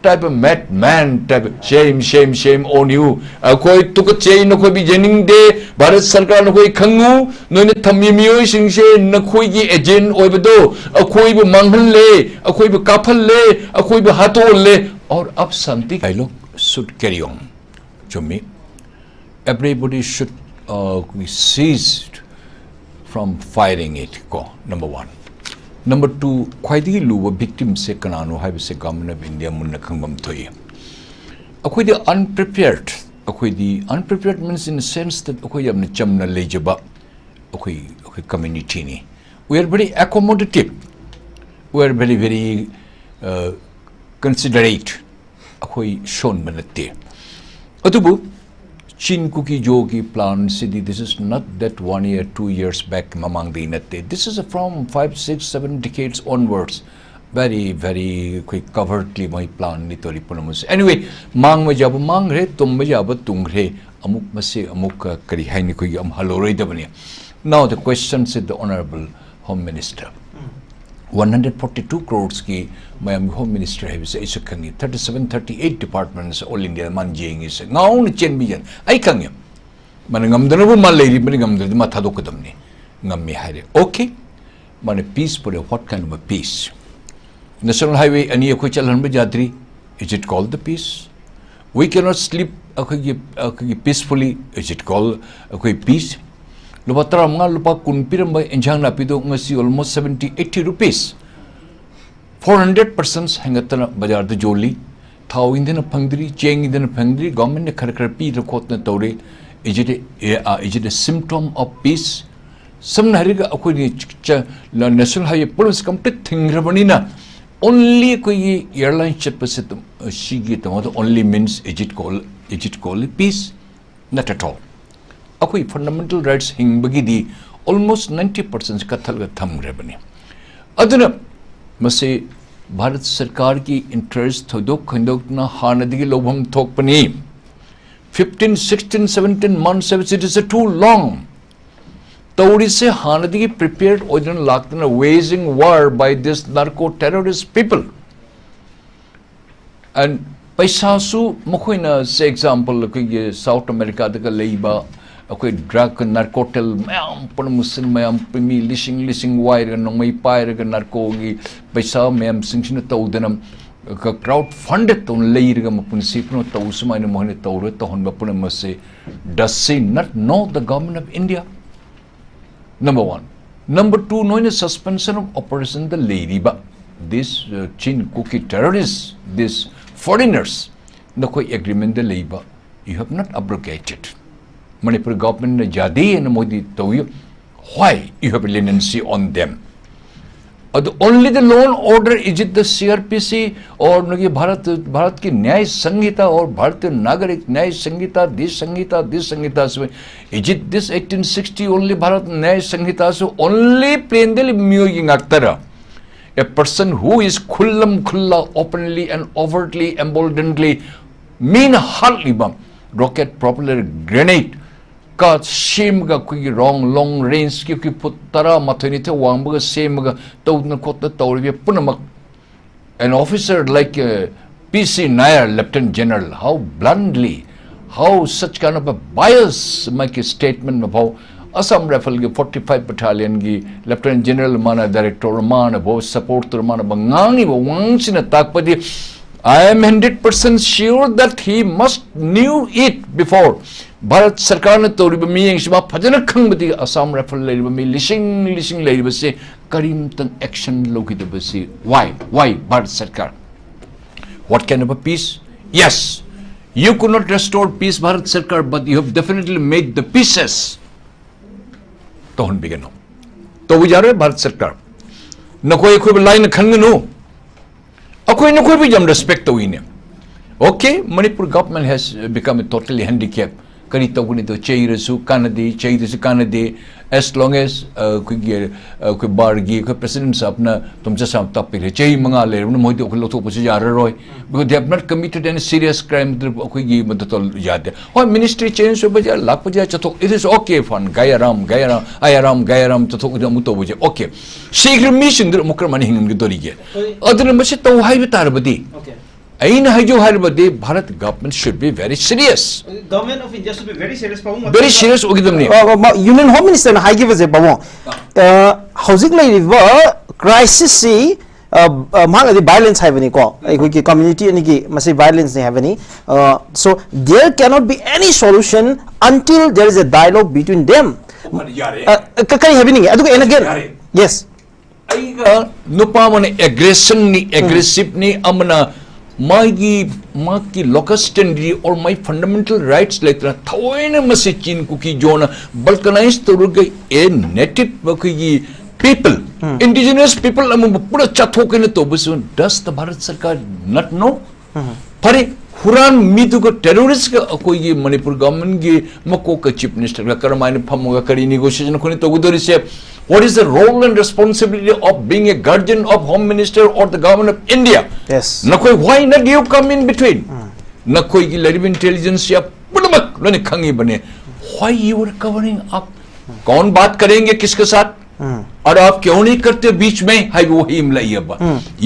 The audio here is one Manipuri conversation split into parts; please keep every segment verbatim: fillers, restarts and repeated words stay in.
Type of madman type of, shame, shame, shame on you. ꯑꯩꯈꯣꯏ ꯇꯨꯀꯠꯆꯩ, ꯅꯈꯣꯏꯕꯨ ꯌꯦꯡꯅꯤꯡꯗꯦ꯫ ꯚꯥꯔꯠ ꯁꯔꯀꯥꯔ, ꯅꯈꯣꯏ ꯈꯪꯉꯨ, ꯅꯣꯏꯅ ꯊꯝꯃꯤ ꯃꯤꯑꯣꯏꯁꯤꯡꯁꯦ ꯅꯈꯣꯏꯒꯤ agent ꯑꯣꯏꯕꯗꯣ ꯑꯩꯈꯣꯏꯕꯨ ꯃꯥꯡꯍꯜꯂꯦ, ꯑꯩꯈꯣꯏꯕꯨ ꯀꯥꯞꯍꯜꯂꯦ, ꯑꯩꯈꯣꯏꯕꯨ ꯍꯥꯠꯇꯣꯛꯍꯜꯂꯦ꯫ Or up something dialogue should carry on. ꯆꯨꯝꯃꯤ꯫ Everybody should uh, cease from firing it, ꯀꯣ, number one. Number two, ꯈ꯭ꯋꯥꯏꯗꯒꯤ ꯂꯨꯕ victimꯁꯦ ꯀꯅꯥꯅꯣ ꯍꯥꯏꯕꯁꯦ Government of India ꯃꯨꯟꯅ ꯈꯪꯐꯝ ꯊꯣꯛꯏ꯫ ꯑꯩꯈꯣꯏꯗꯤ unprepared, ꯑꯩꯈꯣꯏꯗꯤ unprepared means in the sense that ꯑꯩꯈꯣꯏ ꯌꯥꯝꯅ ꯆꯝꯅ ꯂꯩꯖꯕ ꯑꯩꯈꯣꯏ ꯑꯩꯈꯣꯏ communityꯅꯤ꯫ We are very accommodative, we are very very uh, considerate. ꯑꯩꯈꯣꯏ ꯁꯣꯟꯕ ꯅꯠꯇꯦ꯫ ꯑꯗꯨꯕꯨ ꯆꯤꯟ ꯀꯨꯀꯤ ꯖꯣꯒꯤ planꯁꯤꯗꯤ, this is not that one year, two years back ꯃꯃꯥꯡꯗꯒꯤ ꯅꯠꯇꯦ꯫ This is from five, six, seven decades onwards. Very very ꯑꯩꯈꯣꯏ covertly ꯃꯣꯏ planꯅꯤ ꯇꯧꯔꯤ ꯄꯨꯝꯅꯃꯛꯁꯦ꯫ Anyway, ꯃꯥꯡꯕ ꯌꯥꯕ ꯃꯥꯡꯈ꯭ꯔꯦ, ꯇꯨꯝꯕ ꯌꯥꯕ ꯇꯨꯝꯈ꯭ꯔꯦ꯫ ꯑꯃꯨꯛ ꯃꯁꯤ ꯑꯃꯨꯛ ꯀꯔꯤ ꯍꯥꯏꯅꯤ, ꯑꯩꯈꯣꯏꯒꯤ ꯑꯃꯨꯛ ꯍꯜꯂꯔꯣꯏꯗꯕꯅꯤ꯫ Now the question is the Honorable Home Minister. One hundred forty two crores ꯀꯤ ꯃꯌꯥꯝꯒꯤ Home Minister ꯍꯥꯏꯕꯁꯦ ꯑꯩꯁꯨ ꯈꯪꯉꯤ꯫ Thirty seven, thirty eight departments all India ꯃꯥꯅ ꯌꯦꯡꯉꯤꯁꯦ꯫ ꯉꯥꯎꯅ ꯆꯦꯟꯕꯤꯖꯅꯤ꯫ ꯑꯩ ꯈꯪꯉꯦ꯫ ꯃꯥꯅ ꯉꯝꯗꯅꯕ ꯃꯥ ꯂꯩꯔꯤꯕꯅꯤ, ꯉꯝꯗ꯭ꯔꯗꯤ ꯃꯥ ꯊꯥꯗꯣꯛꯀꯗꯕꯅꯤ꯫ ꯉꯝꯃꯤ ꯍꯥꯏꯔꯦ꯫ Okay꯫ ꯃꯥꯅ peace ꯄꯨꯔꯦ꯫ What kind of a peace? National Highway ꯑꯅꯤ ꯑꯩꯈꯣꯏ ꯆꯠꯍꯟꯕ ꯌꯥꯗ꯭ꯔꯤ꯫ Is it called the peace? We cannot sleep ꯑꯩꯈꯣꯏꯒꯤ ꯑꯩꯈꯣꯏꯒꯤ peacefully. Is it called ꯑꯩꯈꯣꯏ peace? ꯂꯨꯄꯥ ꯇꯔꯥꯃꯉꯥ, ꯂꯨꯄꯥ ꯀꯨꯟ ꯄꯤꯔꯝꯕ ꯏꯟꯁꯥꯡ ꯅꯥꯄꯤꯗꯣ ꯉꯁꯤ almost seventy, eighty rupees, four hundred percent ꯍꯦꯟꯒꯠꯇꯅ ꯕꯖꯥꯔꯗ ꯌꯣꯜꯂꯤ꯫ ꯊꯥꯎ ꯏꯟꯗꯅ ꯐꯪꯗ꯭ꯔꯤ, ꯆꯦꯡ ꯏꯟꯗꯅ ꯐꯪꯗ꯭ꯔꯤ꯫ Governmentꯅ ꯈꯔ ꯈꯔ ꯄꯤꯗꯅ ꯈꯣꯠꯇꯅ ꯇꯧꯔꯤ꯫ Is it a, uh, is it a symptom of peace? ꯁꯝꯅ ꯍꯥꯏꯔꯒ ꯑꯩꯈꯣꯏꯒꯤ ꯆ- ꯅꯦꯁꯅꯦꯜ ꯍꯥꯏꯋꯦ ꯄꯨꯝꯅꯃꯛꯁꯦ complete ꯊꯤꯡꯈ꯭ꯔꯕꯅꯤꯅ, only ꯑꯩꯈꯣꯏꯒꯤ airline ꯆꯠꯄꯁꯦ ꯑꯗꯨꯝ, ꯑ, ꯁꯤꯒꯤ ꯇꯧꯕꯗ only means, is it called, is it called peace? Not at all. ꯑꯩꯈꯣꯏ fundamental rights ꯍꯤꯡꯕꯒꯤꯗꯤ almost ninety percent ꯀꯠꯊꯠꯂꯒ ꯊꯝꯈ꯭ꯔꯕꯅꯤ꯫ ꯑꯗꯨꯅ ꯃꯁꯤ ꯚꯥꯔꯠ ꯁꯔꯀꯥꯔꯒꯤ interest ꯊꯣꯏꯗꯣꯛ ꯈꯟꯗꯣꯛꯇꯨꯅ ꯍꯥꯟꯅꯗꯒꯤ ꯂꯧꯐꯝ ꯊꯣꯛꯄꯅꯤ꯫ Fifteen, sixteen, seventeen months ꯍꯥꯏꯕꯁꯤ, it is too long. ꯇꯧꯔꯤꯁꯦ ꯍꯥꯟꯅꯗꯒꯤ prepared ꯑꯣꯏꯗꯨꯅ ꯂꯥꯛꯇꯅ, waging war by this narco terrorist people. And ꯄꯩꯁꯥꯁꯨ ꯃꯈꯣꯏꯅ, say example, ꯑꯩꯈꯣꯏꯒꯤ South Americaꯗꯒ ꯂꯩꯕ ꯑꯩꯈꯣꯏ drug, narcotel ꯃꯌꯥꯝ ꯄꯨꯝꯅꯃꯛꯁꯤꯅ ꯃꯌꯥꯝ ꯃꯤ ꯂꯤꯁꯤꯡ ꯂꯤꯁꯤꯡ ꯋꯥꯏꯔꯒ ꯅꯣꯡꯃꯩ ꯄꯥꯏꯔꯒ narcoꯒꯤ ꯄꯩꯁꯥ ꯃꯌꯥꯝꯁꯤꯡꯁꯤꯅ ꯇꯧꯗꯅ crowd funded ꯇꯧꯅ ꯂꯩꯔꯒ ꯃꯄꯨꯟꯁꯤ ꯄꯨꯝꯅꯃꯛ ꯇꯧ, ꯁꯨꯃꯥꯏꯅ ꯃꯈꯣꯏꯅ ꯇꯧꯔꯒ ꯇꯧꯍꯟꯕ ꯄꯨꯝꯅꯃꯛꯁꯦ, does she not know the government of India? Number one. Number two, ꯅꯣꯏꯅ suspension of operationꯗ ꯂꯩꯔꯤꯕ this uh, Chin Kuki terrorists, this foreigners, ꯅꯈꯣꯏ agreementꯗ ꯂꯩꯕ, you have not abrogated. Manipur governmentꯅ ꯌꯥꯗꯦꯅ ꯃꯣꯏꯗꯤ ꯇꯧꯏ. Why you have leniency on them? ꯑꯗꯨ only the law and order, is it the C R P C or ꯅꯣꯏꯒꯤ ꯚꯥꯔꯠ, ꯚꯥꯔꯠꯀꯤ ꯅ꯭ꯌꯥꯌ ꯁꯪꯍꯤꯇꯥ or ꯚꯥꯔꯠꯀꯤ ꯅꯥꯒꯔꯤꯛ ꯅ꯭ꯌꯥꯌ ꯁꯪꯍꯤꯇꯥ, this ꯁꯪꯍꯤꯇꯥ, this ꯁꯪꯍꯤꯇꯥꯁꯨ, is it this eighteen sixty only Bharat ꯅ꯭ꯌꯥꯌ ꯁꯪꯍꯤꯇꯥꯁꯨ only plainly ꯃꯤꯑꯣꯏꯒꯤ ꯉꯥꯛꯇꯔ? A person who is ꯈꯨꯜꯂꯝ ꯈꯨꯜꯂ openly and overtly emboldenedly ꯃꯤꯅ ꯍꯥꯠꯂꯤꯕ rocket, propeller, grenade ꯀ ꯁꯦꯝꯃꯒ ꯑꯩꯈꯣꯏꯒꯤ ꯔꯣꯡ ꯂꯣꯡ ꯔꯦꯟꯖꯀꯤ ꯑꯩꯈꯣꯏ ꯐꯨꯠ ꯇꯔꯥꯃꯥꯊꯣꯏ ꯅꯤꯊꯣꯏ ꯋꯥꯡꯕꯒ ꯁꯦꯝꯃꯒ ꯇꯧꯗꯅ ꯈꯣꯠꯇꯅ ꯇꯧꯔꯤꯕ ꯄꯨꯝꯅꯃꯛ, an officer like uh, P C Nair, Lieutenant General, how bluntly, how such kind of a bias ꯃꯥꯒꯤ statement ꯐꯥꯎ Assam Rifleꯒꯤ forty five Battalionꯒꯤ Lieutenant General ꯃꯥꯅ director ꯃꯥꯅ ꯐꯥꯎ support ꯇꯧꯔ ꯃꯥꯅ ꯐꯥꯎ ꯉꯥꯡꯉꯤꯕ ꯋꯥꯉꯥꯡꯁꯤꯅ ꯇꯥꯛꯄꯗꯤ I am hundred percent sure that he must knew it before. Bharat ꯁꯔꯀꯥꯔꯅ ꯇꯧꯔꯤꯕ ꯃꯤꯠꯌꯦꯡꯁꯤ ꯃꯥ ꯐꯖꯅ ꯈꯪꯕꯗꯤ Assam Rifle ꯂꯩꯔꯤꯕ ꯃꯤ ꯂꯤꯁꯤꯡ ꯂꯤꯁꯤꯡ ꯂꯩꯔꯤꯕꯁꯦ ꯀꯔꯤꯝꯇꯪ action ꯂꯧꯈꯤꯗꯕꯁꯤ why? Why ꯚꯥꯔꯠ ꯁꯔꯀꯥꯔ? What kind of a peace? Yes, you could not restore peace, Bharat ꯁꯔꯀꯥꯔ, but you have definitely made the pieces. ꯇꯧꯍꯟꯕꯤꯒꯅꯨ, ꯇꯧꯕ ꯌꯥꯔꯣꯏ ꯚꯥꯔꯠ ꯁꯔꯀꯥꯔ. ꯅꯈꯣꯏ ꯑꯩꯈꯣꯏꯕꯨ ꯂꯥꯏꯅ ꯈꯟꯒꯅꯨ. ꯑꯩꯈꯣꯏ ꯅꯈꯣꯏꯕꯨ ꯌꯥꯝ respect ꯇꯧꯏꯅꯦ. Okay, Manipur government has become a totally handicap. ꯀꯔꯤ ꯇꯧꯒꯅꯤꯗꯣ? ꯆꯩꯔꯁꯨ ꯀꯥꯟꯅꯗꯦ, ꯆꯩꯗꯁꯨ ꯀꯥꯟꯅꯗꯦ. As long as ꯑꯩꯈꯣꯏꯒꯤ ꯑꯩꯈꯣꯏ ꯕꯥꯔꯒꯤ ꯑꯩꯈꯣꯏ president ꯁꯥꯍꯕꯅ ꯇꯨꯝꯆꯠ ꯁꯥꯕ ꯇꯥꯛꯄꯤꯔꯦ, ꯆꯍꯤ ꯃꯉꯥ ꯂꯩꯔꯕꯅ ꯃꯣꯏꯗꯤ ꯑꯩꯈꯣꯏ ꯂꯧꯊꯣꯛꯄꯁꯨ ꯌꯥꯔꯔꯣꯏ. Because they have not committed any serious crime. ꯑꯩꯈꯣꯏꯒꯤ ꯃꯗꯨ ꯇꯧ ꯌꯥꯗꯦ. ꯍꯣꯏ, ministry change ꯑꯣꯏꯕ ꯌꯥꯏ, ꯂꯥꯛꯄ ꯌꯥꯏ, ꯆꯠꯊꯣꯛ, it is okay, fine. ꯒꯥꯏ ꯑꯔꯥꯝ, ꯒꯥꯏ ꯑꯔꯥꯝ, ꯑꯥꯏ ꯑꯔꯥꯝ, ꯒꯥꯏ ꯑꯔꯥꯝ ꯆꯠꯊꯣꯛ, ꯑꯗꯨ ꯑꯃꯨꯛ ꯇꯧꯕꯁꯦ okay. ꯁꯤꯈ꯭ꯔ ꯃꯤꯁꯤꯡꯗꯨꯅ ꯑꯃꯨꯛ ꯀꯔꯝꯍꯥꯏꯅ ꯍꯤꯡꯍꯟꯒꯗꯧꯔꯤꯒꯦ? ꯑꯗꯨꯅ ꯃꯁꯤ ꯇꯧ ꯍꯥꯏꯕ ꯇꯥꯔꯕꯗꯤ, okay. ꯑꯩꯅ ꯍꯥꯏꯖꯧ ꯍꯥꯏꯔꯕꯗꯤ Bharat government should be very serious. Government of India should be very serious. ꯄꯥꯕꯨꯡ Very serious ꯑꯣꯏꯒꯗꯕꯅꯤ. ꯌꯨꯅꯤꯌꯟ ꯍꯣꯝ ꯃꯤꯅꯤꯁꯇꯔꯅ ꯍꯥꯏꯈꯤꯕꯁꯦ ꯄꯥꯕꯨꯡ, ꯑ, ꯍꯧꯖꯤꯛ ꯂꯩꯔꯤꯕ ꯀ꯭ꯔꯥꯏꯁꯤꯁꯁꯤ, ꯑ, ꯑ, ꯃꯍꯥꯛꯅꯗꯤ ꯚꯥꯏꯂꯦꯟꯁ ꯍꯥꯏꯕꯅꯤꯀꯣ, ꯑꯩꯈꯣꯏꯒꯤ ꯀꯝꯃ꯭ꯌꯨꯅꯤꯇꯤ ꯑꯅꯤꯒꯤ ꯃꯁꯤ ꯚꯥꯏꯂꯦꯟꯁꯅꯤ ꯍꯥꯏꯕꯅꯤ. So there cannot be any solution until there is a dialogue between them. ꯌꯥꯔꯦ. ꯑ, ꯀ- ꯀꯔꯤ ꯍꯥꯏꯕꯤꯅꯤꯡꯉꯤ? ꯑꯗꯨꯒ and again, ꯌꯥꯔꯦ. Yes. ꯑꯩꯒ ꯅꯨꯄꯥ ꯑꯃꯅ ꯑꯦꯒ꯭ꯔꯦꯁꯟꯅꯤ, ꯑꯦꯒ꯭ꯔꯦꯁꯤꯞꯅꯤ, ꯑꯃꯅ ꯃꯥꯒꯤ ꯃꯥꯒꯤ locust ꯇꯦꯟꯗ꯭ꯔꯤ or my fundamental rights ꯂꯩꯇꯅ ꯊꯑꯣꯏꯅ ꯃꯁꯤ ꯆꯤꯟ ꯀꯨꯀꯤ ꯖꯣꯅ ꯕꯜꯀꯅꯥꯏꯁ ꯇꯧꯔꯒ ꯑꯦ ꯅꯦꯇꯤꯚ ꯑꯩꯈꯣꯏꯒꯤ ꯄꯤꯄꯜ, ꯏꯟꯗꯤꯖꯤꯅꯁ ꯄꯤꯄꯜ ꯑꯃꯕꯨ ꯄꯨꯔꯥ ꯆꯥꯊꯣꯛꯀꯦꯅ ꯇꯧꯕꯁꯨ does the Bharat Sarkar not know? ꯐꯔꯦ, ꯍꯨꯔꯥꯟ ꯃꯤꯗꯨꯒ ꯇꯦꯔꯣꯔꯤꯁꯀ ꯑꯩꯈꯣꯏꯒꯤ ꯃꯅꯤꯄꯨꯔ ꯒꯚꯔꯟꯃꯦꯟꯒꯤ ꯃꯀꯣꯛꯀ ꯆꯤꯐ ꯃꯤꯅꯤꯁꯇꯔꯒ ꯀꯔꯝꯍꯥꯏꯅ ꯐꯝꯃꯒ ꯀꯔꯤ ꯅꯦꯒꯣꯁꯤꯌꯦꯁꯟ ꯑꯩꯈꯣꯏꯅ ꯇꯧꯒꯗꯧꯔꯤꯁꯦ? What is the role and responsibility of being a guardian of Home Minister or the Government of India? Yes. ꯅꯈꯣꯏ, why not you come in between? ꯅꯈꯣꯏꯒꯤ ꯂꯩꯔꯤꯕ ꯏꯟꯇꯦꯂꯤꯖꯦꯟꯁ ꯄꯨꯝꯅꯃꯛ ꯂꯣꯏꯅ ꯈꯪꯉꯤꯕꯅꯦ. Why you are covering up? कौन बात करेंगे किसके साथ? और आप क्यों नहीं करते बीच में? ꯍꯥꯏꯕ ꯋꯥꯍꯩ ꯑꯃ ꯂꯩꯌꯦꯕ.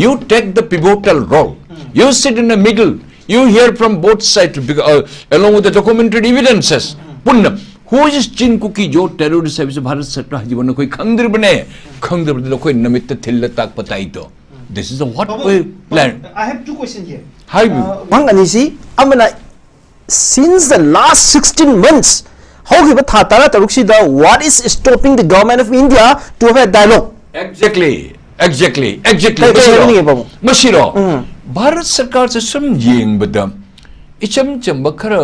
You take the pivotal role. You sit in the middle. You hear from both sides, because, uh, along with the documented evidences. ꯄꯨꯟꯅ, who is Chin Kuki Jo terrorist ꯍꯥꯏꯕꯁꯤ ꯚꯥꯔꯠ ꯁꯔꯀꯥꯔ ꯍꯥꯏꯁꯤꯕꯨ ꯅꯈꯣꯏ ꯈꯪꯗ꯭ꯔꯤꯕꯅꯦ. ꯈꯪꯗ꯭ꯔꯕꯗꯤ ꯅꯈꯣꯏ ꯅꯃꯤꯠꯇ ꯊꯤꯜꯂ ꯇꯥꯛꯄ ꯇꯥꯏꯗꯣ. This is what we plan. I have two questions here. ꯍꯥꯏꯕꯤꯌꯨ. Uh, ꯋꯥꯍꯪ ꯑꯅꯤꯁꯤ, ꯑꯃꯅ, since the last sixteen months, ꯍꯧꯈꯤꯕ ꯊꯥ ꯇꯔꯥ ꯇꯔꯨꯛꯁꯤꯗ, what is stopping the government of India to have a dialogue? Exactly, exactly, exactly. ꯀꯩ- ꯀꯩ ꯃꯁꯤꯔꯣ? ꯍꯥꯏꯅꯤꯡꯉꯦ, ꯄꯥꯕꯨꯡ? ꯃꯁꯤꯔꯣ? ꯎꯝ. ꯚꯥꯔꯠ ꯁꯔꯀꯥꯔꯁꯦ ꯁꯨꯝ ꯌꯦꯡꯕꯗ ꯏꯆꯝ ꯆꯝꯕ ꯈꯔ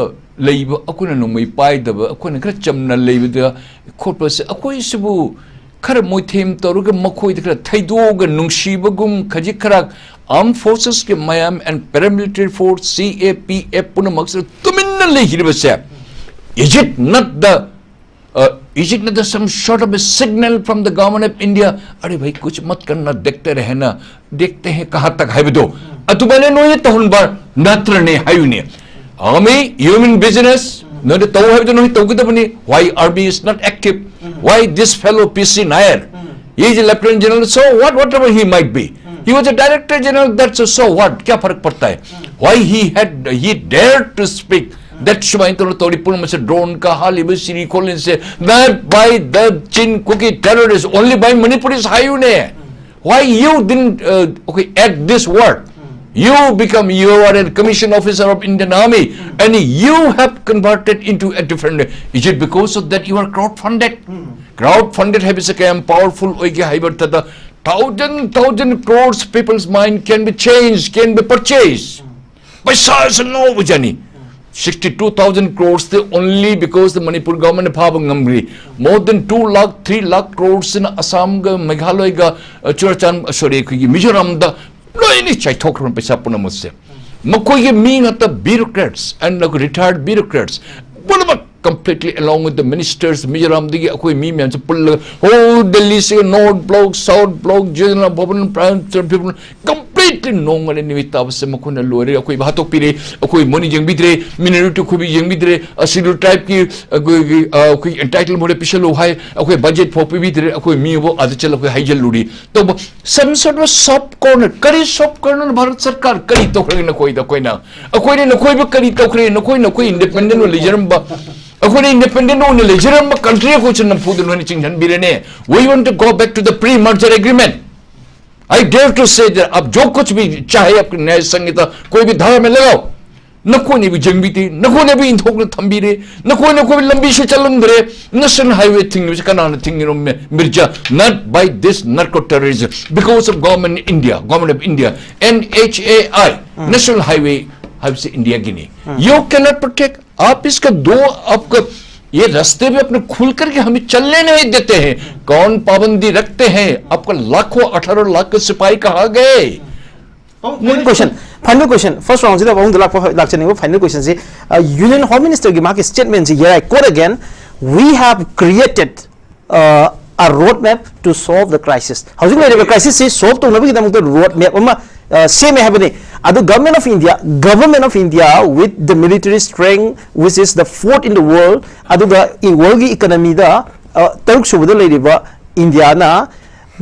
ꯂꯩꯕ, ꯑꯩꯈꯣꯏꯅ ꯅꯣꯡꯃꯩ ꯄꯥꯏꯗꯕ, ꯑꯩꯈꯣꯏꯅ ꯈꯔ ꯆꯝꯅ ꯂꯩꯕꯗ ꯈꯣꯠꯄꯁꯦ, ꯑꯩꯈꯣꯏꯁꯤꯕꯨ ꯈꯔ ꯃꯣꯏꯊꯦꯝ ꯇꯧꯔꯒ ꯃꯈꯣꯏꯗ ꯈꯔ ꯊꯩꯗꯣꯛꯑꯒ ꯅꯨꯡꯁꯤꯕꯒꯨꯝ, ꯈꯖꯤꯛ ꯈꯔ armed forcesꯀꯤ ꯃꯌꯥꯝ and paramilitary force, C A P F ꯄꯨꯝꯅꯃꯛꯁꯤꯗ ꯇꯨꯃꯤꯟꯅ ꯂꯩꯈꯤꯕꯁꯦ, is it not the, uh, is it not the some sort of a signal from the government of India? अरे भाई, कुछ मत करना, देखते रहे ना, देखते हैं कहाँ तक ꯍꯥꯏꯕꯗꯣ, ꯑꯗꯨꯃꯥꯏꯅ ꯅꯣꯏꯅ ꯇꯧꯍꯟꯕ ꯅꯠꯇ꯭ꯔꯅꯦ ꯍꯥꯏꯌꯨꯅꯦ. Army, you mean business? ꯅꯣꯏꯅ ꯇꯧ ꯍꯥꯏꯕꯗꯣ ꯅꯣꯏ ꯇꯧꯒꯗꯕꯅꯤ. Why army is not active? Why this fellow P C Nair? He is a lieutenant general, so what, whatever he might be. He was a director general, that's a, so what? क्या फर्क पड़ता है? Why he had, he dared to speak that ꯁꯨꯃꯥꯏꯅ ꯇꯧꯔ ꯇꯧꯔꯤ ꯄꯨꯝꯅꯃꯛꯁꯦ drone ka ꯍꯥꯜꯂꯤꯕ Shri ꯈꯣꯠꯂꯤꯁꯦ, not by the Chin Kuki terrorists, only by Manipuri's ꯍꯥꯏꯌꯨꯅꯦ. Why you didn't, uh, okay, act this word? You become, you are a commission officer of Indian Army and you have converted into a different. Is it because of that you are crowd funded? Crowd funded ꯍꯥꯏꯕꯁꯦ ꯀꯌꯥꯝ powerful ꯑꯣꯏꯒꯦ ꯍꯥꯏꯕ ꯃꯇꯝꯗ thousand, thousand crores people's mind can be changed, can be purchased. ꯄꯩꯁꯥꯁꯦ ꯉꯥꯎꯕꯖꯥꯠꯅꯤ. Sixty two thousand crores T only because the Manipur government ꯐꯥꯕ ꯉꯝꯈ꯭ꯔꯤ. More than two lakh, three lakh crores ꯁꯤꯅ ꯑꯁꯥꯝꯒ ꯃꯦꯘꯥꯂꯌꯒ, ꯑ, ꯆꯨꯔꯥꯆꯥꯟ-, sorry, ꯑꯩꯈꯣꯏꯒꯤ ꯃꯤꯖꯣꯔꯥꯝꯗ ꯂꯣꯏꯅ ꯆꯥꯏꯊꯣꯛꯈ꯭ꯔꯕ ꯄꯩꯁꯥ ꯄꯨꯝꯅꯃꯛꯁꯦ. ꯃꯈꯣꯏꯒꯤ ꯃꯤ ꯉꯥꯛꯇ bureaucrats and retired bureaucrats ꯄꯨꯝꯅꯃꯛ completely along with the ministers, ꯃꯤꯖꯣꯔꯥꯝꯗꯒꯤ ꯑꯩꯈꯣꯏ ꯃꯤ ꯃꯌꯥꯝꯁꯦ ꯄꯨꯜꯂꯒ whole Delhi ꯁꯤꯒꯤ North Block, South Block, Jajana Bhavan, Prime Minister people completely ꯅꯣꯡꯃꯅ ꯅꯨꯃꯤꯠ ꯇꯥꯕꯁꯦ ꯃꯈꯣꯏꯅ ꯂꯣꯏꯔꯦ, ꯑꯩꯈꯣꯏꯕꯨ ꯍꯥꯠꯇꯣꯛꯄꯤꯔꯦ, ꯑꯩꯈꯣꯏ ꯃꯣꯏꯅ ꯌꯦꯡꯕꯤꯗ꯭ꯔꯦ, minority ꯑꯩꯈꯣꯏꯕꯨ ꯌꯦꯡꯕꯤꯗ꯭ꯔꯦ, ꯑ, schedule tribe ꯀꯤ ꯑꯩꯈꯣꯏꯒꯤ, ꯑ, ꯑꯩꯈꯣꯏꯒꯤ entitlement ꯃꯣꯏꯗ ꯄꯤꯁꯜꯂꯨ ꯍꯥꯏ, ꯑꯩꯈꯣꯏ budget ꯐꯥꯎ ꯄꯤꯕꯤꯗ꯭ꯔꯦ, ꯑꯩꯈꯣꯏ ꯃꯤꯕꯨ ꯑꯥꯗ ꯆꯠꯂꯒ ꯑꯩꯈꯣꯏ ꯍꯥꯏꯖꯜꯂꯨꯔꯤ ꯇꯧꯕ. Some sort of soft corner. ꯀꯔꯤ soft corner? ꯚꯥꯔꯠ ꯁꯔꯀꯥꯔ ꯀꯔꯤ ꯇꯧꯈ꯭ꯔꯒꯦ ꯅꯈꯣꯏꯗ? ꯑꯩꯈꯣꯏꯅ, ꯑꯩꯈꯣꯏꯅ ꯅꯈꯣꯏꯕꯨ ꯀꯔꯤ ꯇꯧꯈ꯭ꯔꯦ? ꯅꯈꯣꯏ, ꯅꯈꯣꯏ independent ꯑꯣꯏꯅ ꯂꯩꯖꯔꯝꯕ, ꯑꯩꯈꯣꯏꯅ independent ꯑꯣꯏꯅ ꯂꯩꯖꯔꯝꯕ country ꯑꯩꯈꯣꯏꯁꯨ ꯅꯝꯐꯨꯗ ꯅꯣꯏꯅ ꯆꯤꯡꯁꯤꯟꯕꯤꯔꯦꯅꯦ. We want to go back to the pre-merger agreement. I dare to say that आप जो कुछ भी चाहे आपकी न्याय संहिता कोई भी धारा में लगाओ, ꯅꯈꯣꯏꯅ ꯑꯩꯕꯨ ꯌꯦꯡꯕꯤꯗꯦ, ꯅꯈꯣꯏꯅ ꯑꯩꯕꯨ ꯏꯟꯊꯣꯛꯅ ꯊꯝꯕꯤꯔꯦ, ꯅꯈꯣꯏꯅ ꯑꯩꯈꯣꯏꯕꯨ ꯂꯝꯕꯤꯁꯨ ꯆꯠꯍꯟꯗ꯭ꯔꯦ, National Highway ꯊꯤꯡꯂꯤꯕꯁꯤ ꯀꯅꯥꯅ ꯊꯤꯡꯉꯤꯅꯣ? ꯃꯤ-, Mirza, not by this narco terrorism, because of government India, government of India, N H A I, National Highway ꯍꯥꯏꯕꯁꯤ ꯏꯟꯗꯤꯌꯥꯒꯤꯅꯤ. You cannot protect, आप इसका दो, आपका ये रास्ते भी अपने खुल करके हमें चलने नहीं देते हैं. कौन पाबंदी रखते हैं? आपका लाखों, अठारह लाख का सिपाही कहाँ गए? One question, final question, first round ꯁꯤꯗ ꯑꯍꯨꯝꯗ ꯂꯥꯛꯄ ꯂꯥꯛꯆꯅꯤꯡꯕ final question ꯁꯤ, uh, Union Home Minister ꯒꯤ ꯃꯍꯥꯛꯀꯤ statement ꯁꯤ, here I quote again, "We have created, uh, a roadmap to solve the crisis." ꯍꯧꯖꯤꯛ ꯂꯩꯔꯤꯕ crisis ꯁꯤ solve ꯇꯧꯅꯕꯒꯤꯗꯃꯛꯇ road map ꯑꯃ, uh, ꯁꯦꯝꯃꯦ ꯍꯥꯏꯕꯅꯤ. ꯑꯗꯨ Government of India, Government of India with the military strength which is the fourth in the world, ꯑꯗꯨꯒ world ꯒꯤ economy ꯗ, uh, ꯇꯔꯨꯛ ꯁꯨꯕꯗ ꯂꯩꯔꯤꯕ ꯏꯟꯗꯤꯌꯥꯅ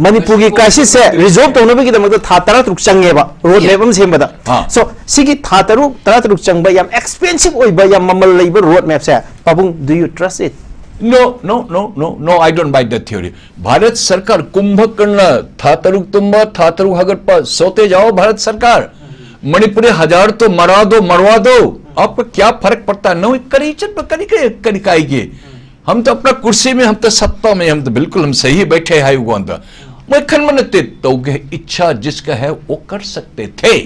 ꯃꯅꯤꯄꯨꯔꯒꯤ crisis ꯁꯦ resolve ꯇꯧꯅꯕꯒꯤꯗꯃꯛꯇ ꯊꯥ ꯇꯔꯥ ꯇꯔꯨꯛ ꯆꯪꯉꯦꯕ road map ꯑꯃ ꯁꯦꯝꯕꯗ꯫ ꯑꯥ꯫ So ꯁꯤꯒꯤ ꯊꯥ ꯇꯔꯨꯛ ꯇꯔꯥ ꯇꯔꯨꯛ ꯆꯪꯕ ꯌꯥꯝ expensive ꯑꯣꯏꯕ, ꯌꯥꯝ ꯃꯃꯜ ꯂꯩꯕ road map ꯁꯦ, ꯄꯥꯕꯨꯡ, do you trust it? No, no, no, no, no, I don't buy that theory. Bharat सरकार कुंभकर्ण, था तरुक तुम्बा, था तरुक हगरपा, सोते जाओ भारत सरकार। मणिपुरी हजार तो मरा दो, मरवा दो, आपको क्या फर्क पड़ता है? नहीं, करी चट पर करी के, करी काई के। हम तो अपना कुर्सी में, हम तो सत्ता में, हम तो बिल्कुल हम सही बैठे हैं उगोंदा। मैं खन मन ते तो के इच्छा जिसका है वो कर सकते थे।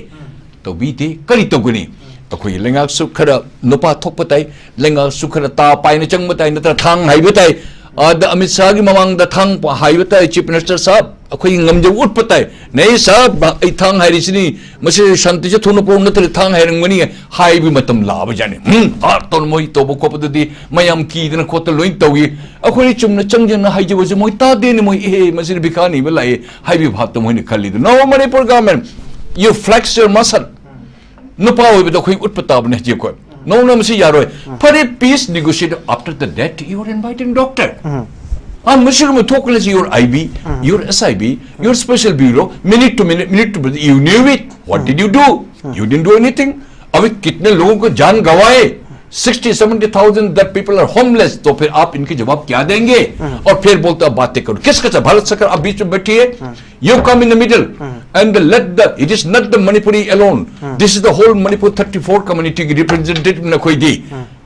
तो भी थे, करी तो गुनी। ꯑꯩꯈꯣꯏ ꯂꯩꯉꯥꯛꯁꯨ ꯈꯔ ꯅꯨꯄꯥ ꯊꯣꯛꯄ ꯇꯥꯏ, ꯂꯩꯉꯥꯛꯁꯨ ꯈꯔ ꯇꯥ ꯄꯥꯏꯅ ꯆꯪꯕ ꯇꯥꯏ, ꯅꯠꯇ꯭ꯔ ꯊꯥꯡ ꯍꯥꯏꯕ ꯇꯥꯏ꯫ ꯑꯗ ꯑꯃꯤꯠ ꯁꯥꯍꯒꯤ ꯃꯃꯥꯡꯗ ꯊꯥꯡ ꯍꯥꯏꯕ ꯇꯥꯏ, Chief Minister ꯁꯥꯍꯕ, ꯑꯩꯈꯣꯏꯒꯤ ꯉꯝꯖꯕ ꯎꯠꯄ ꯇꯥꯏ꯫ ꯅꯩ ꯁꯥꯍꯕ, ꯑꯩ ꯊꯥꯡ ꯍꯥꯏꯔꯤꯁꯤꯅꯤ, ꯃꯁꯤ ꯁꯥꯟꯇꯤꯁꯦ ꯊꯨꯅ ꯄꯨꯔꯛꯎ ꯅꯠꯇ꯭ꯔꯗꯤ ꯊꯥꯡ ꯍꯥꯏꯔꯝꯒꯅꯤ ꯍꯥꯏꯕꯒꯤ ꯃꯇꯝ ꯂꯥꯛꯑꯕ ꯖꯥꯠꯅꯤ꯫ ꯎꯝ, ꯑꯥ, ꯇꯧꯅ ꯃꯣꯏ ꯇꯧꯕ ꯈꯣꯠꯄꯗꯨꯗꯤ ꯃꯌꯥꯝ ꯀꯤꯗꯅ ꯈꯣꯠꯇꯅ ꯂꯣꯏ ꯇꯧꯏ꯫ ꯑꯩꯈꯣꯏꯅ ꯆꯨꯝꯅ ꯆꯪꯖꯅ ꯍꯥꯏꯖꯕꯁꯦ ꯃꯣꯏ ꯇꯥꯗꯦꯅꯦ, ꯃꯣꯏ, "ꯑꯦꯍꯦ, ꯃꯁꯤꯗꯤ ꯚꯤꯈꯥꯅꯤ ꯑꯃ ꯂꯥꯛꯑꯦ" ꯍꯥꯏꯕꯒꯤ ꯚꯥꯞꯇ ꯃꯣꯏꯅ ꯈꯜꯂꯤꯗꯣ꯫ No, Manipur government, you flex your muscle. ꯅꯨꯄꯥ ꯑꯣꯏꯕꯗ ꯑꯩꯈꯣꯏ ꯎꯠꯄ ꯇꯥꯕꯅꯦ ꯍꯧꯖꯤꯛ ꯑꯩꯈꯣꯏ꯫ ꯅꯧꯅ ꯃꯁꯤ ꯌꯥꯔꯣꯏ꯫ ꯐꯔꯦ, peace negotiate, after the death you are inviting doctor. ꯑꯥ, ꯃꯁꯤꯒꯨꯝꯕ ꯊꯣꯛꯈ꯭ꯔꯁꯤ, your I B, your S I B, your special bureau, minute to minute, minute to minute, you knew it. What did you do? You didn't do anything. अभी कितने लोगों को जान गंवाए, sixty seventy thousand that people are homeless, तो फिर आप इनके जवाब क्या देंगे? और फिर बोलते, अब बातें करो, किस कसा? भारत सरकार आप बीच में बैठी है, you come in the middle and let the, it is not the Manipuri alone, this is the whole Manipur thirty-four community की representative ꯅꯈꯣꯏꯗꯤ꯫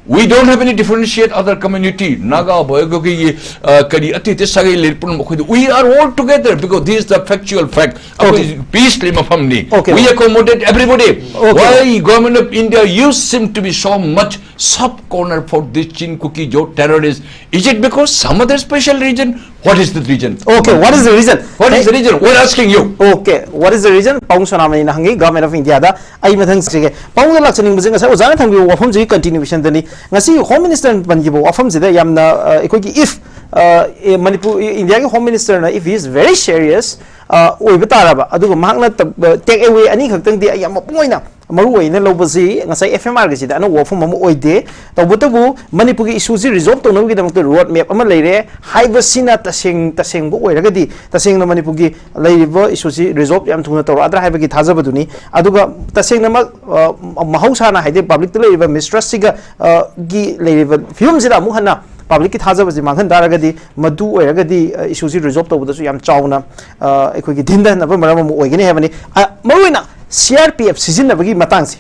We don't have any differentiate other community, Naga, Boyagogi, uh, ꯀꯔꯤ ꯑꯇꯩ ꯑꯇꯩ ꯁꯥꯒꯩ ꯂꯩꯔ ꯄꯨꯝꯅꯃꯛ ꯑꯩꯈꯣꯏꯗꯤ, we are all together because this is the factual fact. ꯑꯩꯈꯣꯏ peace ꯂꯩ ꯃꯐꯝꯅꯤ꯫ Okay. We accommodate everybody. Okay. Why government of India, you seem to be so much soft corner for this Chin Kuki Jo terrorists? Is it because some other special region? What is the region? Okay, what is the reason? What is the region? We're asking you. Okay, what is the reason? ꯄꯥꯕꯨꯡ ꯁꯣꯅꯥꯃꯅꯤꯅ ꯍꯪꯉꯤ, Government of India ꯗ꯫ ꯑꯩ ꯃꯊꯪ ꯁꯤꯒꯦ꯫ ꯄꯥꯕꯨꯡꯗ ꯂꯥꯛꯆꯅꯤꯡꯕꯁꯦ ꯉꯁꯥꯏ ꯑꯣꯖꯥꯅ ꯊꯝꯕꯤꯕ ꯋꯥꯐꯝꯁꯤꯒꯤ continuation ꯗꯅꯤ꯫ ꯉꯁꯤ Home Minister ꯅ ꯄꯟꯈꯤꯕ ꯋꯥꯐꯝꯁꯤꯗ ꯌꯥꯝꯅ, ꯑ, ꯑꯩꯈꯣꯏꯒꯤ if, ꯑ, ꯑꯦ, ꯃꯅꯤꯄꯨꯔ, ꯏꯟꯗꯤꯌꯥꯒꯤ Home Minister ꯅ if he is very serious, ꯑ, ꯑꯣꯏꯕ ꯇꯥꯔꯕ, ꯑꯗꯨꯒ ꯃꯍꯥꯛꯅ ꯇ-, take away ꯑꯅꯤ ꯈꯛꯇꯪꯗꯤ ꯌꯥꯝ ꯃꯄꯨꯡ ꯑꯣꯏꯅ ꯃꯔꯨ ꯑꯣꯏꯅ ꯂꯧꯕꯁꯤ ꯉꯁꯥꯏ F M R ꯒꯤꯁꯤꯗ ꯑꯅꯧꯕ ꯋꯥꯐꯝ ꯑꯃ ꯑꯣꯏꯗꯦ꯫ ꯇꯧꯕꯇꯕꯨ ꯃꯅꯤꯄꯨꯔꯒꯤ ꯏꯁꯨꯁꯤ ꯔꯤꯖꯣꯜꯕ ꯇꯧꯅꯕꯒꯤꯗꯃꯛꯇ ꯔꯣꯗ ꯃꯦꯞ ꯑꯃ ꯂꯩꯔꯦ ꯍꯥꯏꯕꯁꯤꯅ ꯇꯁꯦꯡ ꯇꯁꯦꯡꯕ ꯑꯣꯏꯔꯒꯗꯤ, ꯇꯁꯦꯡꯅ ꯃꯅꯤꯄꯨꯔꯒꯤ ꯂꯩꯔꯤꯕ ꯏꯁꯨꯁꯤ ꯔꯤꯖꯣꯜꯕ ꯌꯥꯝ ꯊꯨꯅ ꯇꯧꯔꯛꯑꯗ꯭ꯔꯥ ꯍꯥꯏꯕꯒꯤ ꯊꯥꯖꯕꯗꯨꯅꯤ꯫ ꯑꯗꯨꯒ ꯇꯁꯦꯡꯅꯃꯛ, ꯑ, ꯃꯍꯧꯁꯥꯅ ꯍꯥꯏꯗꯤ ꯄꯕ꯭ꯂꯤꯛꯇ ꯂꯩꯔꯤꯕ ꯃꯤꯁꯇ꯭ꯔꯁꯁꯤꯒ, ꯑ, ꯒꯤ ꯂꯩꯔꯤꯕ ꯐꯤꯕꯝꯁꯤꯗ ꯑꯃꯨꯛ ꯍꯟꯅ ꯄꯕ꯭ꯂꯤꯛꯀꯤ ꯊꯥꯖꯕꯁꯤ ꯃꯥꯡꯍꯟ ꯇꯥꯔꯒꯗꯤ, ꯃꯗꯨ ꯑꯣꯏꯔꯒꯗꯤ, ꯑ, ꯏꯁꯨꯁꯤ ꯔꯤꯖꯣꯜꯕ ꯇꯧꯕꯗꯁꯨ ꯌꯥꯝ ꯆꯥꯎꯅ, ꯑ, ꯑꯩꯈꯣꯏꯒꯤ ꯊꯤꯟꯊꯅꯕ ꯃꯔꯝ ꯑꯃ ꯑꯣꯏꯒꯅꯤ ꯍꯥꯏꯕꯅꯤ꯫ ꯑ, ꯃꯔꯨꯑꯣꯏꯅ C R P F ꯁꯤꯖꯤꯟꯅꯕꯒꯤ ꯃꯇꯥꯡꯁꯦ,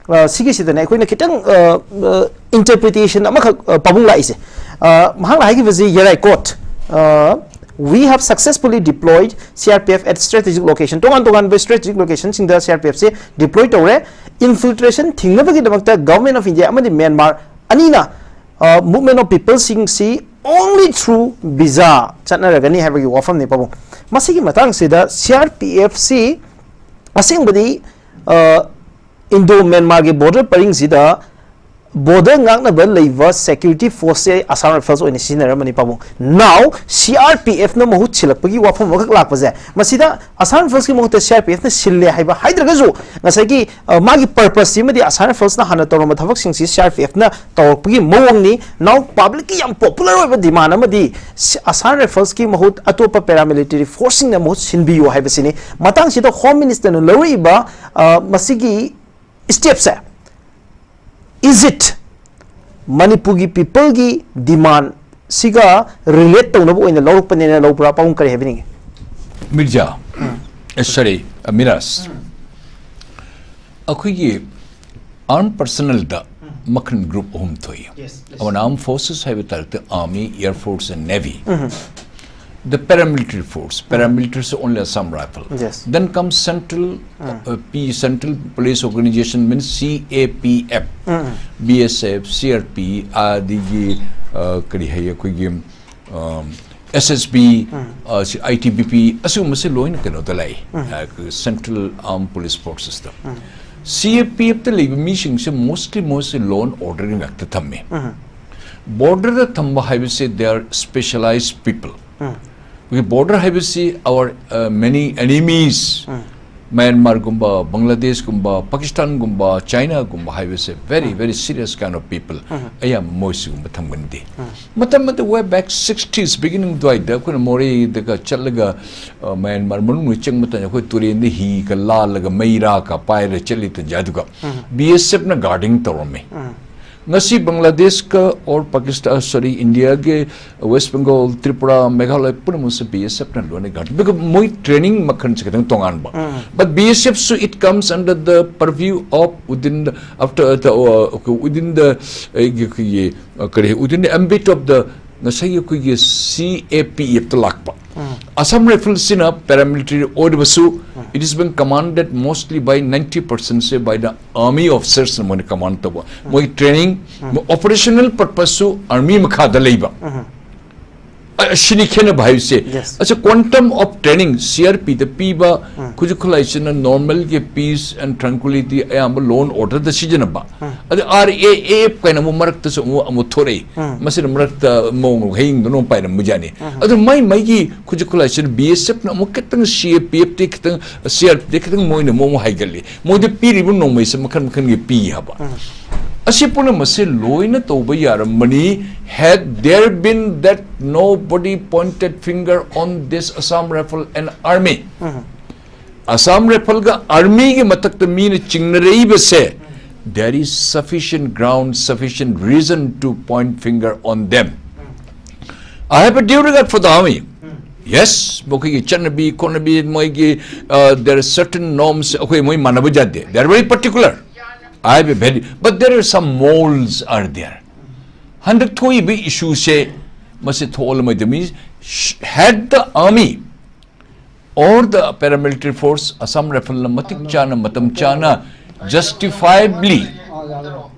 ꯑ, ꯁꯤꯒꯤꯁꯤꯗꯅꯦ ꯑꯩꯈꯣꯏꯅ ꯈꯤꯇꯪ, ꯑ, ꯑ, interpretation ꯑꯃꯈꯛ, ꯑ, ꯄꯥꯕꯨꯡ ꯂꯥꯛꯏꯁꯦ꯫ ꯑ, ꯃꯍꯥꯛꯅ ꯍꯥꯏꯈꯤꯕꯁꯤ ꯌꯦꯔꯥꯏ, quote, ꯑ, "We have successfully deployed C R P F at strategic location." ꯇꯣꯉꯥꯟ ꯇꯣꯉꯥꯟꯕ strategic locationꯁꯤꯡꯗ C R P F ꯁꯦ deploy ꯇꯧꯔꯦ꯫ Infiltration ꯊꯤꯡꯅꯕꯒꯤꯗꯃꯛꯇ Government of India ꯑꯃꯗꯤ ꯃ꯭ꯌꯥꯟꯃꯥꯔ ꯑꯅꯤꯅ, ꯑ, movement of peopleꯁꯤꯡꯁꯤ only through visa ꯆꯠꯅꯔꯒꯅꯤ ꯍꯥꯏꯕꯒꯤ ꯋꯥꯐꯝꯅꯤ ꯄꯥꯕꯨꯡ꯫ ꯃꯁꯤꯒꯤ ꯃꯇꯥꯡꯁꯤꯗ C R P F ꯁꯤ ꯑꯁꯦꯡꯕꯗꯤ, ꯑ, Indo Myanmarꯒꯤ border ꯄꯔꯤꯡꯁꯤꯗ border ꯉꯥꯛꯅꯕ ꯂꯩꯕ security forceꯁꯦ Assam Rifles ꯑꯣꯏꯅ ꯁꯤꯖꯤꯟꯅꯔꯝꯕꯅꯤ ꯄꯥꯕꯨꯡ꯫ Now C R P Fꯅ ꯃꯍꯨꯠ ꯁꯤꯜꯂꯛꯄꯒꯤ ꯋꯥꯐꯝ ꯑꯃꯈꯛ ꯂꯥꯛꯄꯁꯦ, ꯃꯁꯤꯗ Assam Riflesꯀꯤ ꯃꯍꯨꯠꯇ C R P Fꯅ ꯁꯤꯜꯂꯦ ꯍꯥꯏꯕ ꯍꯥꯏꯗ꯭ꯔꯒꯁꯨ, ꯉꯁꯥꯏꯒꯤ, ꯑ, ꯃꯥꯒꯤ purposeꯁꯤꯃꯗꯤ Assam Riflesꯅ ꯍꯥꯟꯅ ꯇꯧꯔꯝꯕ ꯊꯕꯛꯁꯤꯡꯁꯤ C R P Fꯅ ꯇꯧꯔꯛꯄꯒꯤ ꯃꯑꯣꯡꯅꯤ꯫ Now publicꯀꯤ ꯌꯥꯝ popular ꯑꯣꯏꯕ demand ꯑꯃꯗꯤ ꯁꯤ-, Assam Riflesꯀꯤ ꯃꯍꯨꯠ ꯑꯇꯣꯞꯄ paramilitary forceꯁꯤꯡꯅ ꯃꯍꯨꯠ ꯁꯤꯟꯕꯤꯌꯨ ꯍꯥꯏꯕꯁꯤꯅꯤ꯫ ꯃꯇꯥꯡꯁꯤꯗ Home Ministerꯅ ꯂꯧꯔꯛꯏꯕ, ꯑ, ꯃꯁꯤꯒꯤ stepꯁꯦ, is it ꯃꯅꯤꯄꯨꯔꯒꯤ peopleꯒꯤ demandꯁꯤꯒ relate ꯇꯧꯅꯕ ꯑꯣꯏꯅ ꯂꯧꯔꯛꯄꯅꯦꯅ ꯂꯧꯕ꯭ꯔꯥ? ꯄꯥꯕꯨꯡ ꯀꯔꯤ ꯍꯥꯏꯕꯤꯅꯤꯡꯉꯤ? ꯃꯤꯔꯖꯥ, ꯑꯦ, sorry, ꯑ, ꯃꯤꯔꯥꯖ, ꯑꯩꯈꯣꯏꯒꯤ armed personnelꯗ ꯃꯈꯜ group ꯑꯍꯨꯝ ꯊꯣꯛꯏ꯫ ꯑꯃꯅ armed forces ꯍꯥꯏꯕ ꯇꯥꯔꯒꯗꯤ army, air force and navy. The paramilitary force, paramilitary is only Assam Rifle. Yes. Then comes central, uh, P, Central Police Organization means C A P F, B S F, C R P, ꯑꯗꯒꯤ, uh, ꯀꯔꯤ ꯍꯥꯏ ꯑꯩꯈꯣꯏꯒꯤ, um, S S B, uh, ꯁꯤ I T B P, ꯑꯁꯤꯒꯨꯝꯕꯁꯤ ꯂꯣꯏꯅ ꯀꯩꯅꯣꯗ ꯂꯥꯛꯏ, uh, Central Armed Police Forcesꯇ꯫ C A P Fꯇ ꯂꯩꯕ ꯃꯤꯁꯤꯡꯁꯦ mostly ꯃꯣꯏꯁꯦ law and orderꯒꯤ ꯉꯥꯛꯇ ꯊꯝꯃꯤ꯫ Borderꯗ ꯊꯝꯕ ꯍꯥꯏꯕꯁꯦ they are specialized people. ꯑꯩꯈꯣꯏꯒꯤ border ꯍꯥꯏꯕꯁꯤ our, uh, many enemies ꯃꯌꯥꯟꯃꯥꯔꯒꯨꯝꯕ, ꯕꯪꯒ꯭ꯂꯥꯗꯦꯁꯀꯨꯝꯕ, ꯄꯥꯀꯤꯁꯇꯥꯟꯒꯨꯝꯕ, ꯆꯥꯏꯅꯥꯒꯨꯝꯕ ꯍꯥꯏꯕꯁꯦ very very serious kind of people. ꯑꯌꯥꯝꯕ ꯃꯣꯏ ꯁꯤꯒꯨꯝꯕ ꯊꯝꯒꯟꯗꯦ. ꯃꯇꯝ ꯑꯗꯨ way back sixties beginning ꯑꯗꯨꯋꯥꯏꯗ ꯑꯩꯈꯣꯏꯅ ꯃꯣꯔꯦꯗꯒ ꯆꯠꯂꯒ, ꯑ, ꯃꯌꯥꯟꯃꯥꯔ ꯃꯅꯨꯡꯗ ꯆꯪꯕ ꯃꯇꯝꯗ ꯑꯩꯈꯣꯏ ꯇꯨꯔꯦꯟꯗ ꯍꯤꯒ ꯂꯥꯜꯂꯒ ꯃꯩ ꯔꯥꯒ ꯄꯥꯏꯔ ꯆꯠꯂꯤ ꯇꯟꯖꯥꯗꯨꯒ B S F ꯅ guarding ꯇꯧꯔꯝꯃꯤ. ꯉꯁꯤ ꯕꯪꯒ꯭ꯂꯥꯗꯦꯁꯀ or ꯄꯥꯀꯤꯁꯇꯥꯟ, sorry, ꯏꯟꯗꯤꯌꯥꯒꯤ West Bengal, Tripura, Meghalaya ꯄꯨꯝꯅꯃꯛꯁꯦ B S F ꯅ ꯂꯣꯏꯅ guard. Because ꯃꯣꯏ training ꯃꯈꯜꯁꯦ ꯈꯤꯇꯪ ꯇꯣꯉꯥꯟꯕ. But B S F ꯁꯨ it comes under the purview of within the, after the, uh, within the, ꯑꯩꯒꯤ ꯑꯩꯈꯣꯏꯒꯤ, uh, ꯀꯔꯤ, within the ambit of the ꯉꯁꯥꯏꯒꯤ ꯑꯩꯈꯣꯏꯒꯤ C A P F ꯇ ꯂꯥꯛꯄ. Assam Rifles ꯁꯤꯅ paramilitary ꯑꯣꯏꯔꯕꯁꯨ, it is being commanded mostly by ninety percent say by the army officers ꯅ ꯃꯣꯏꯅ command ꯇꯧꯕ. ꯃꯣꯏ training, operational purpose ꯁꯨ army ꯃꯈꯥꯗ ꯂꯩꯕ. ꯑ-, ꯑꯁꯤꯅꯤ ꯈꯦꯠꯅꯕ ꯍꯥꯏꯕꯁꯦ꯫ Yes. ꯑꯁ, quantum of training C R P ꯗ ꯄꯤꯕ ꯈꯨꯠꯁꯨ ꯈꯨꯠꯂꯥꯏꯁꯤꯅ normal ꯒꯤ peace and tranquility ꯑꯌꯥꯝꯕ law and order ꯗ ꯁꯤꯖꯤꯟꯅꯕ꯫ ꯑꯗ R A F ꯀꯥꯏꯅ ꯑꯃꯨꯛ ꯃꯔꯛꯇꯁꯨ ꯑꯃꯨꯛ, ꯑꯃꯨꯛ ꯊꯣꯔꯛꯏ꯫ ꯃꯁꯤꯅ ꯃꯔꯛꯇ ꯃꯑꯣꯡ ꯍꯌꯤꯡꯗ ꯑꯃꯨꯛ ꯄꯥꯏꯔꯝꯕ ꯌꯥꯅꯤ꯫ ꯑꯗꯨ ꯃꯥꯏ ꯃꯥꯏꯒꯤ ꯈꯨꯠꯁꯨ ꯈꯨꯠꯂꯥꯏꯁꯤꯅ B S F ꯅ ꯑꯃꯨꯛ ꯈꯤꯇꯪ, C A P F T ꯈꯤꯇꯪ, C R P ꯗꯤ ꯈꯤꯇꯪ ꯃꯣꯏꯅ ꯃꯑꯣꯡ ꯍꯥꯏꯒꯠꯂꯤ꯫ ꯃꯣꯏꯗ ꯄꯤꯔꯤꯕ ꯅꯣꯡꯃꯩꯁꯦ ꯃꯈꯜ ꯃꯈꯜꯒꯤ ꯄꯤ ꯍꯥꯏꯕ꯫ ꯑꯁꯤ ꯄꯨꯝꯅꯃꯛꯁꯦ ꯂꯣꯏꯅ ꯇꯧꯕ ꯌꯥꯔꯝꯕꯅꯤ, had there been that nobody pointed finger on this Assam Rifle and army. Assam Rifle ꯒ army ꯒꯤ ꯃꯊꯛꯇ ꯃꯤꯅ ꯆꯤꯡꯅꯔꯛꯏꯕꯁꯦ, there is sufficient ground, sufficient reason to point finger on them. I have a due regard for the army. Yes, ꯃꯈꯣꯏꯒꯤ ꯆꯠꯅꯕꯤ ꯈꯣꯠꯅꯕꯤ, ꯃꯣꯏꯒꯤ, uh, there are certain norms ꯑꯩꯈꯣꯏ ꯃꯣꯏ ꯃꯥꯟꯅꯕ ꯌꯥꯗꯦ. They are very particular. I have a very, but there are some molds are there. ꯍꯟꯗꯛ ꯊꯣꯛꯏꯕ issue ꯁꯦ ꯃꯁꯤ ꯊꯣꯛꯍꯜꯂꯝꯃꯣꯏꯗꯕꯅꯤ꯫ Had the army or the paramilitary force, Assam Rifle ꯅ ꯃꯇꯤꯛ ꯆꯥꯅ, ꯃꯇꯝ ꯆꯥꯅ, justifiably,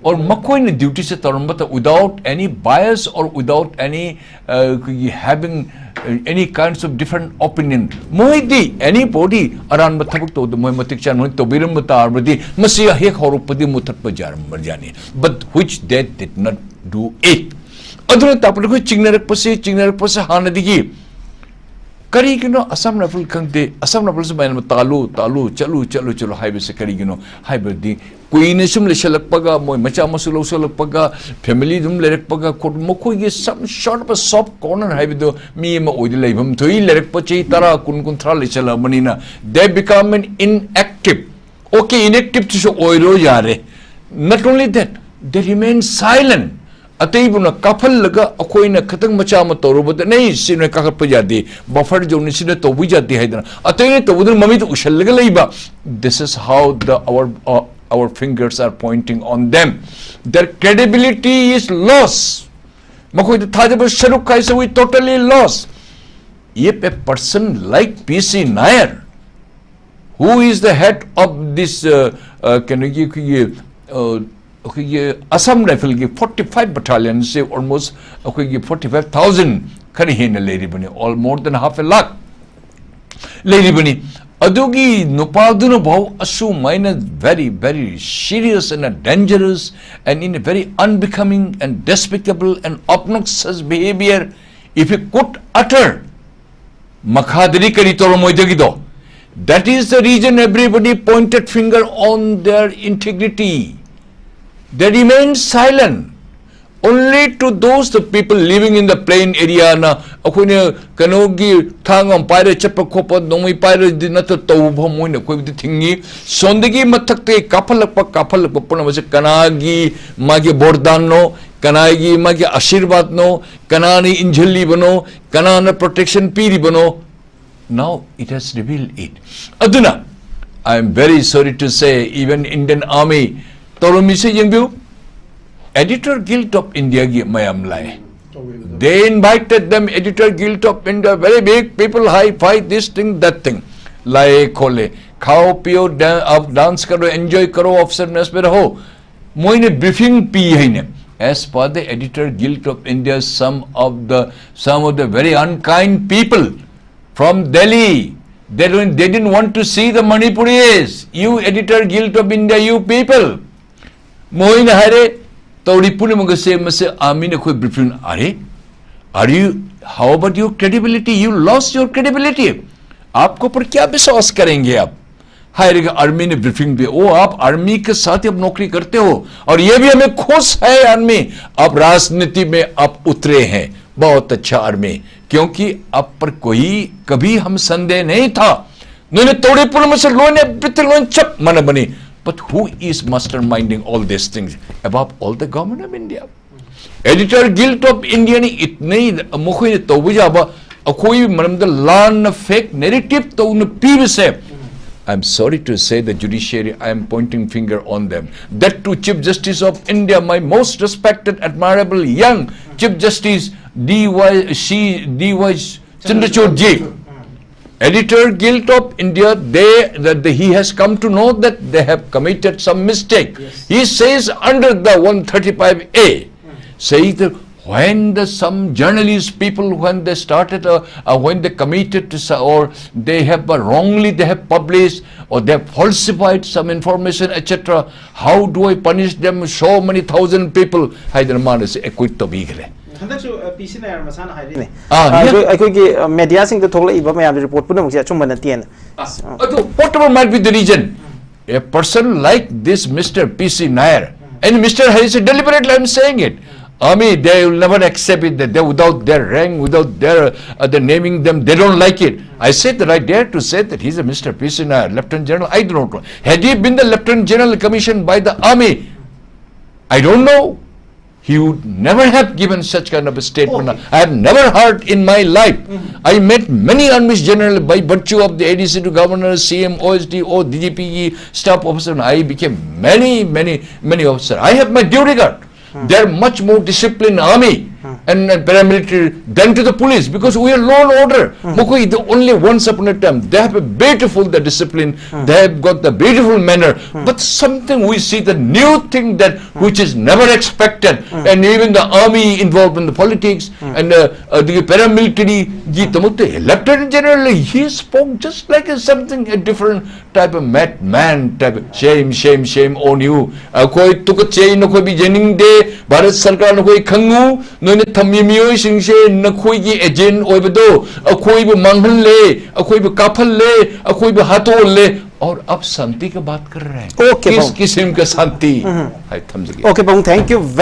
or ꯃꯈꯣꯏꯅ duty say ꯇꯧꯔꯝꯕꯗ without any bias or without any, uh, ꯑꯩꯈꯣꯏꯒꯤ having, uh, any kinds of different opinion, ꯃꯣꯏꯗꯤ anybody ꯑꯔꯥꯟꯕ ꯊꯕꯛ ꯇꯧꯗ ꯃꯣꯏ ꯃꯇꯤꯛ ꯆꯥꯅ ꯃꯣꯏ ꯇꯧꯕꯤꯔꯝꯕ ꯇꯥꯔꯕꯗꯤ ꯃꯁꯤ ꯍꯦꯛ ꯍꯧꯔꯛꯄꯗꯤ ꯃꯨꯊꯠꯄ ꯌꯥꯔꯝꯕ ꯌꯥꯅꯤ, but which they did not do it. ꯑꯗꯨꯅ ꯇꯥꯛꯄꯗꯤ ꯑꯩꯈꯣꯏ ꯆꯤꯡꯅꯔꯛꯄꯁꯦ, ꯆꯤꯡꯅꯔꯛꯄꯁꯦ ꯍꯥꯟꯅꯗꯒꯤ ꯀꯔꯤꯒꯤꯅꯣ ꯑꯁꯥꯝ ꯔꯥꯏꯐꯜ ꯈꯪꯗꯦ, ꯑꯁꯥꯝ ꯔꯥꯏꯐꯜꯁꯨ ꯃꯌꯥꯝ ꯇꯥꯜꯂꯨ, ꯇꯥꯜꯂꯨ, ꯆꯠꯂꯨ, ꯆꯠꯂꯨ, ꯆꯠꯂꯨ ꯍꯥꯏꯕꯁꯦ ꯀꯔꯤꯒꯤꯅꯣ ꯍꯥꯏꯕꯗꯤ, ꯀꯨꯏꯅ ꯁꯨꯝ ꯂꯩꯁꯜꯂꯛꯄꯒ, ꯃꯣꯏ ꯃꯆꯥ ꯃꯁꯨ ꯂꯧꯁꯜꯂꯛꯄꯒ, family ꯑꯗꯨꯝ ꯂꯩꯔꯛꯄꯒ, ꯈꯣꯠ-, ꯃꯈꯣꯏꯒꯤ some sort of a soft corner ꯍꯥꯏꯕꯗꯣ ꯃꯤ ꯑꯃ ꯑꯣꯏꯗ ꯂꯩꯐꯝ ꯊꯣꯛꯏ꯫ ꯂꯩꯔꯛꯄ ꯆꯍꯤ ꯇꯔꯥ, ꯀꯨꯟ, ꯀꯨꯟꯊ꯭ꯔꯥ ꯂꯩꯁꯜꯂꯛꯑꯕꯅꯤꯅ, they become an inactive. Okay, inactive ꯁꯨ ꯑꯣꯏꯔꯣ ꯌꯥꯔꯦ꯫ Not only that, they remain silent. ꯑꯇꯩꯕꯨꯅ ꯀꯥꯞꯍꯜꯂꯒ ꯑꯩꯈꯣꯏꯅ ꯈꯤꯇꯪ ꯃꯆꯥ ꯑꯃ ꯇꯧꯔꯨꯕꯗ, "ꯅꯩ, ꯁꯤ ꯅꯣꯏ ꯀꯥꯈꯠꯄ ꯌꯥꯗꯦ, buffer zone ꯁꯤꯗ ꯇꯧꯕ ꯌꯥꯗꯦ" ꯍꯥꯏꯗꯅ ꯑꯇꯩꯅ ꯇꯧꯕꯗꯨꯅ ꯃꯃꯤꯠꯇ ꯎꯁꯜꯂꯒ ꯂꯩꯕ꯫ This is how the, our, uh, our fingers are pointing on them. Their credibility is lost. ꯃꯈꯣꯏꯗ ꯊꯥꯖꯕ ꯁꯔꯨꯛ ꯈꯥꯏꯁꯦ, we totally lost. If a person like P C Nair, who is the head of this, uh, uh, ꯀꯩꯅꯣꯒꯤ, ꯑꯩꯈꯣꯏꯒꯤ, uh, ꯑꯩꯈꯣꯏꯒꯤ Assam Rifle ꯒꯤ forty five battalion ꯁꯦ, almost ꯑꯩꯈꯣꯏꯒꯤ forty five thousand, ꯈꯔ ꯍꯦꯟꯅ ꯂꯩꯔꯤꯕꯅꯤ, all more than half a lakh ꯂꯩꯔꯤꯕꯅꯤ꯫ ꯑꯗꯨꯒꯤ ꯅꯨꯄꯥꯗꯨꯅ ꯐꯥꯎ ꯑꯁꯨꯃꯥꯏꯅ very, very serious and a dangerous and in a very unbecoming and despicable and obnoxious behavior, if he could utter, ꯃꯈꯥꯗꯗꯤ ꯀꯔꯤ ꯇꯧꯔꯝꯃꯣꯏꯗꯒꯤꯗꯣ? That is the reason everybody pointed finger on their integrity. They remain silent. Only to those the people living in the plain area ꯅ, ꯑꯩꯈꯣꯏꯅ ꯀꯩꯅꯣꯒꯤ ꯊꯥꯡ ꯑꯃ ꯄꯥꯏꯔ ꯆꯠꯄ ꯈꯣꯠꯄ, ꯅꯣꯡꯃꯩ ꯄꯥꯏꯔꯗꯤ ꯅꯠꯇ ꯇꯧꯕ ꯐꯥꯎ ꯃꯣꯏꯅ ꯑꯩꯈꯣꯏꯕꯨꯗꯤ ꯊꯤꯡꯉꯤ꯫ ꯁꯣꯝꯗꯒꯤ ꯃꯊꯛꯇꯒꯤ ꯀꯥꯞꯍꯜꯂꯛꯄ, ꯀꯥꯞꯍꯜꯂꯛꯄ ꯄꯨꯝꯅꯃꯛꯁꯦ ꯀꯅꯥꯒꯤ ꯃꯥꯒꯤ ꯕꯣꯔꯗꯥꯟꯅꯣ, ꯀꯅꯥꯒꯤ ꯃꯥꯒꯤ ꯑꯥꯁꯤꯔꯕꯥꯗꯅꯣ, ꯀꯅꯥꯅ ꯏꯟꯁꯤꯜꯂꯤꯕꯅꯣ, ꯀꯅꯥꯅ protection ꯄꯤꯔꯤꯕꯅꯣ? Now it has revealed it. ꯑꯗꯨꯅ, I am very sorry to say, even Indian Army ꯇꯧꯔꯝꯃꯤꯁꯦ ꯌꯦꯡꯕꯤꯌꯨ꯫ Editor Guild of India ꯒꯤ ꯃꯌꯥꯝ ꯂꯥꯛꯑꯦ꯫ They invited them, Editor Guild of India, very big people, high five, this thing, that thing. ꯂꯥꯛꯑꯦ ꯈꯣꯠꯂꯦ, ꯈꯥꯎ ꯄꯤꯌꯣ, dance ꯀꯔꯣ, enjoy ꯀꯔꯣ, officer mess ꯃꯦ ꯔꯍꯣ꯫ ꯃꯣꯏꯅ briefing ꯄꯤ ꯍꯥꯏꯅꯦ꯫ As per the Editor Guild of India, some of the, some of the very unkind people from Delhi, they don't, they didn't want to see the Manipuris. You Editor Guild of India, you people. ꯃꯣꯏꯅ ꯍꯥꯏꯔꯦ, ꯇꯧꯔꯤ ꯄꯨꯝꯅꯃꯛ ꯑꯁꯦ, ꯃꯁꯦ army ꯅ ꯑꯩꯈꯣꯏ briefing, ꯑꯔꯦ? Are you, How about your credibility? You lost your credibility. आपको पर क्या विश्वास करेंगे आप? हाय रे, आर्मी ने ब्रीफिंग दी, ओ, आप आर्मी के साथ ही अब नौकरी करते हो और ये भी हमें खुश है आर्मी, आप राजनीति में आप उतरे हैं। बहुत अच्छा आर्मी, क्योंकि आप पर कोई कभी हम संदेह नहीं था। नुने तोड़े पुल में से लोन, everything लोन चप मन बनी। But who is masterminding all these things above all the government of India? Editor Guild of India ने इतने ही मुखो ने तो बुझा बा, कोई मरम द लान फेक नैरेटिव तो उन पीव से। I'm sorry to say the judiciary, I am pointing finger on them. That to Chief Justice of India, my most respected, admirable young Chief Justice D Y C, D Y Chandrachud ji. Editor Guild of India, they, that the, he has come to know that they have committed some mistake. He says under the one thirty-five A, says that when the some journalist people, when they started, uh, uh, when they committed to so- or they have, uh, wrongly they have published or they have falsified some information, et cetera. How do I punish them? So many thousand people. ꯍꯥꯏꯗꯅ ꯃꯥꯅ ꯁꯤ ꯑꯦꯀ꯭ꯋꯤꯠ ꯇꯧꯕꯤꯈ꯭ꯔꯦ꯫ ꯍꯟꯗꯛꯁꯨ ꯄꯤ ꯁꯤ ꯅꯥꯌꯔ ꯃꯁꯥꯅ ꯍꯥꯏꯔꯤꯅꯦ꯫ ꯑꯥ, ꯑꯩꯈꯣꯏ- ꯌꯦ- ꯑꯩꯈꯣꯏꯒꯤ ꯃꯦꯗꯤꯌꯥꯁꯤꯡꯗ ꯊꯣꯛꯂꯛꯏꯕ ꯃꯌꯥꯝꯁꯦ, ꯔꯤꯄꯣꯔꯠ ꯄꯨꯝꯅꯃꯛꯁꯦ ꯑꯆꯨꯝꯕ ꯅꯠꯇꯦꯅ꯫ ꯑꯗꯨ, whatever might be the reason, a person like this Mister P C Nair, and Mister Harris, deliberately I'm saying it, I mean, they will never accept it that they, without their rank, without their, uh, the naming them, they don't like it. I said that I dare to say that he's a Mister P C Nair, Lieutenant General, I don't know. Had he been the Lieutenant General commissioned by the army, I don't know. He would never have given such kind of a statement. Okay. I have never heard in my life. I met many army generals by virtue of the A D C to governor, C M, O S D, O, D G P, staff officer. I became many, many, many officers. I have my due regard. They are much more disciplined army and, and paramilitary than to the police because we are law and order. Mukui, the only once upon a time, they have a beautiful the discipline, they have got the beautiful manner. But something we see the new thing that which is never expected, and even the army involved in the politics and uh, uh, the paramilitary, ji tamutte, Lieutenant General, he spoke just like a something a different type of madman type. Shame, shame, shame on you. ꯑꯩꯈꯣꯏ ꯇꯨꯀꯠꯆꯩ, ꯅꯈꯣꯏꯕꯨ ꯌꯦꯡꯅꯤꯡꯗꯦ꯫ ꯚꯥꯔꯠ ꯁꯔꯀꯥꯔ ꯅꯈꯣꯏ ꯈꯪꯉꯨ, ꯅꯣꯏꯅ ꯊꯝꯃꯤ ꯃꯤꯑꯣꯏꯁꯤꯡꯁꯦ ꯅꯈꯣꯏꯒꯤ ꯑꯦꯖꯦꯟ ꯑꯣꯏꯕꯗꯣ ꯑꯩꯈꯣꯏꯕꯨ ꯃꯥꯡꯍꯜꯂꯦ, ꯑꯩꯈꯣꯏꯕꯨ ꯀꯥꯞꯍꯜꯂꯦ, ꯑꯩꯈꯣꯏꯕꯨ ꯍꯥꯠꯇꯣꯛꯍꯜꯂꯦ꯫ और अब शांति की बात कर रहे हैं। Okay, किस पाऊँ। किस्म का शांति? ꯍꯥꯏ ꯊꯝꯖꯒꯦ꯫ Okay, पाऊँ, thank you